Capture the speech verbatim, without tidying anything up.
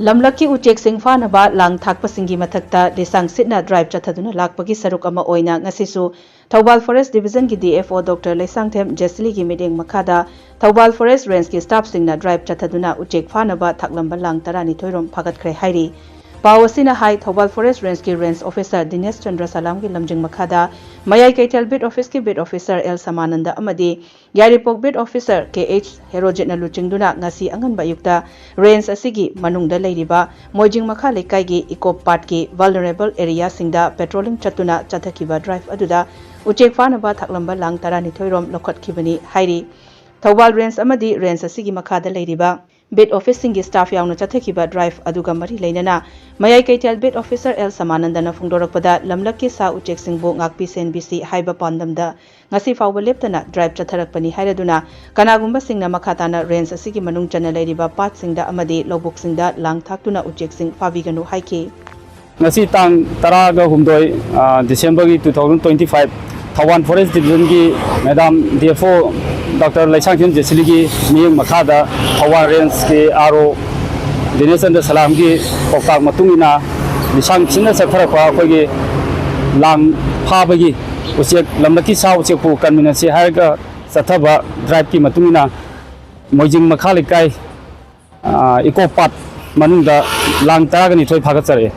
ꯂꯝꯂꯛꯀꯤ ꯎꯆꯦꯛꯁꯤꯡ ꯐꯥꯅꯕ ꯂꯥꯡ ꯊꯥꯛꯄꯁꯤꯡꯒꯤ ꯃꯊꯛꯇ ꯂꯤꯁꯥꯡ ꯁꯤꯠꯅ ꯗ꯭ꯔꯥꯏꯚ ꯆꯠꯊꯗꯨꯅ ꯂꯥꯛꯄꯒꯤ ꯁꯔꯨꯛ ꯑꯃ ꯑꯣꯏꯅ ꯉꯁꯤꯁꯨ ꯊꯧꯕꯥꯜ ꯐꯣꯔꯦꯁ ꯗꯤꯕꯤꯖꯟꯒꯤ D F O doctor Leishangthem ꯖꯦꯁꯂꯤꯒꯤ ꯃꯤꯠꯌꯦꯡ ꯃꯈꯥꯗ ꯊꯧꯕꯥꯜ ꯐꯣꯔꯦꯁ ꯔꯦꯟꯖꯀꯤ ꯁ꯭ꯇꯥꯐꯁꯤꯡꯅ ꯗ꯭ꯔꯥꯏꯚ ꯆꯠꯊꯗꯨꯅ ꯎꯆꯦꯛ ꯐꯥꯅꯕ ꯊꯥꯛꯂꯝꯕ ꯂꯥꯡ ꯇꯔꯥꯅꯤꯊꯣꯏ ꯔꯣꯝ ꯐꯥꯒꯠꯈ꯭ꯔꯦ ꯍꯥꯏꯔꯤ꯫ ꯄꯥꯎ ꯑꯁꯤꯅ ꯍꯥꯏ, ꯊꯧꯕꯥꯜ ꯐꯣꯔꯦꯁ ꯔꯦꯟꯖꯀꯤ ꯔꯦꯟꯖ ꯑꯣꯐꯤꯁꯥꯔ ꯗꯤꯅꯦꯁ ꯆꯟꯗ꯭ꯔ ꯁꯂꯥꯝꯒꯤ ꯂꯝꯖꯤꯡ ꯃꯈꯥꯗ ꯃꯌꯥꯏ ꯀꯩꯊꯦꯜ ꯕꯤꯠ ꯑꯣꯐꯤꯁꯀꯤ ꯕꯤꯠ ꯑꯣꯐꯤꯁꯥꯔ ꯑꯦꯜ ꯁꯃꯥꯅꯟꯗ ꯑꯃꯗꯤ ꯌꯥꯏꯔꯤꯄꯣꯛ ꯕꯤꯠ ꯑꯣꯐꯤꯁꯥꯔ ꯀꯦ ꯑꯩꯆ ꯍꯦꯔꯣꯖꯤꯠꯅ ꯂꯨꯆꯤꯡꯗꯨꯅ ꯉꯁꯤ ꯑꯉꯟꯕ ꯑꯌꯨꯛꯇ ꯔꯦꯟꯖ ꯑꯁꯤꯒꯤ ꯃꯅꯨꯡꯗ ꯂꯩꯔꯤꯕ ꯃꯣꯏꯖꯤꯡ ꯃꯈꯥ ꯂꯩꯀꯥꯏꯒꯤ ꯏꯀꯣ ꯄꯥꯠꯀꯤ ꯚꯜꯅꯔꯦꯕꯜ ꯑꯦꯔꯤꯌꯥꯁꯤꯡꯗ ꯄꯦꯇ꯭ꯔꯣꯂꯤꯡ ꯆꯠꯇꯨꯅ ꯆꯠꯊꯈꯤꯕ ꯗ꯭ꯔꯥꯏꯚ ꯑꯗꯨꯗ ꯎꯆꯦꯛ ꯐꯥꯅꯕ ꯊꯥꯛꯂꯝꯕ ꯂꯥꯡ ꯇꯔꯥꯅꯤꯊꯣꯏ ꯔꯣꯝ ꯂꯧꯈꯠꯈꯤꯕꯅꯤ ꯍꯥꯏꯔꯤ꯫ ꯊꯧꯕꯥꯜ ꯔꯦꯟꯖ ꯑꯃꯗꯤ ꯔꯦꯟꯖ ꯑꯁꯤꯒꯤ ꯃꯈꯥꯗ ꯂꯩꯔꯤꯕ ꯕꯤꯠ ꯑꯣꯐꯤꯁꯁꯤꯡꯒꯤ ꯁ꯭ꯇꯥꯐ ꯌꯥꯎꯅ ꯆꯠꯊꯈꯤꯕ ꯗ꯭ꯔꯥꯏꯚ ꯑꯗꯨꯒ ꯃꯔꯤ ꯂꯩꯅꯅ ꯃꯌꯥꯏ ꯀꯩꯊꯦꯜ ꯕꯤꯠ ꯑꯣꯐꯤꯁꯥꯔ ꯑꯦꯜ ꯁꯃꯥꯅꯟꯗꯅ ꯐꯣꯡꯗꯣꯔꯛꯄꯗ ꯂꯝꯂꯛꯀꯤ ꯁꯥ ꯎꯆꯦꯛꯁꯤꯡꯕꯨ ꯉꯥꯛꯄꯤ ꯁꯦꯟꯕꯤꯁꯤ ꯍꯥꯏꯕ ꯄꯥꯟꯗꯝꯗ ꯉꯁꯤ ꯐꯥꯎꯕ ꯂꯦꯞꯇꯅ ꯗ꯭ꯔꯥꯏꯚ ꯆꯠꯊꯔꯛꯄꯅꯤ ꯍꯥꯏꯔꯗꯨꯅ ꯀꯅꯥꯒꯨꯝꯕꯁꯤꯡꯅ ꯃꯈꯥ ꯇꯥꯅ ꯔꯦꯟꯖ ꯑꯁꯤꯒꯤ ꯃꯅꯨꯡ ꯆꯟꯅ ꯂꯩꯔꯤꯕ ꯄꯥꯠꯁꯤꯡꯗ ꯑꯃꯗꯤ ꯂꯧꯕꯨꯛꯁꯤꯡꯗ ꯂꯥꯡ ꯊꯥꯛꯇꯨꯅ ꯎꯆꯦꯛꯁꯤꯡ ꯐꯥꯕꯤꯒꯅꯨ ꯍꯥꯏꯈꯤ꯫ ꯉꯁꯤ ꯇꯥꯡ ꯇꯔꯥꯒ ꯍꯨꯝꯗꯣꯏ, ꯑ, ꯗꯤꯁꯦꯝꯕꯔꯒꯤ two thousand twenty five, Thoubal forest ꯗꯤꯕꯤꯖꯟꯒꯤ madam D F O doctor Leishangthem ꯖꯦꯁꯂꯤꯒꯤ ꯃꯤꯠꯌꯦꯡ ꯃꯈꯥꯗ ꯊꯧꯕꯥꯜ ꯔꯦꯟꯖꯀꯤ ꯑꯥꯔ ꯑꯣ ꯗꯤꯅꯦꯁ ꯆꯟꯗ꯭ꯔ ꯁꯂꯥꯝꯒꯤ ꯄꯥꯎꯇꯥꯛ ꯃꯇꯨꯡ ꯏꯟꯅ ꯂꯤꯁꯥꯡ ꯁꯤꯠꯅ ꯆꯠꯊꯔꯛꯄ ꯑꯩꯈꯣꯏꯒꯤ ꯂꯥꯡ ꯐꯥꯕꯒꯤ ꯎꯆꯦꯛ, ꯂꯝꯂꯛꯀꯤ ꯁꯥ ꯎꯆꯦꯛꯄꯨ ꯀꯟꯃꯤꯟꯅꯁꯤ ꯍꯥꯏꯔꯒ ꯆꯠꯊꯕ ꯗ꯭ꯔꯥꯏꯚꯀꯤ ꯃꯇꯨꯡ ꯏꯟꯅ ꯃꯣꯏꯖꯤꯡ ꯃꯈꯥ ꯂꯩꯀꯥꯏ, ꯑ, ꯏꯀꯣ ꯄꯥꯠ ꯃꯅꯨꯡꯗ ꯂꯥꯡ ꯇꯔꯥꯒ ꯅꯤꯊꯣꯏ ꯐꯥꯒꯠꯆꯔꯛꯑꯦ꯫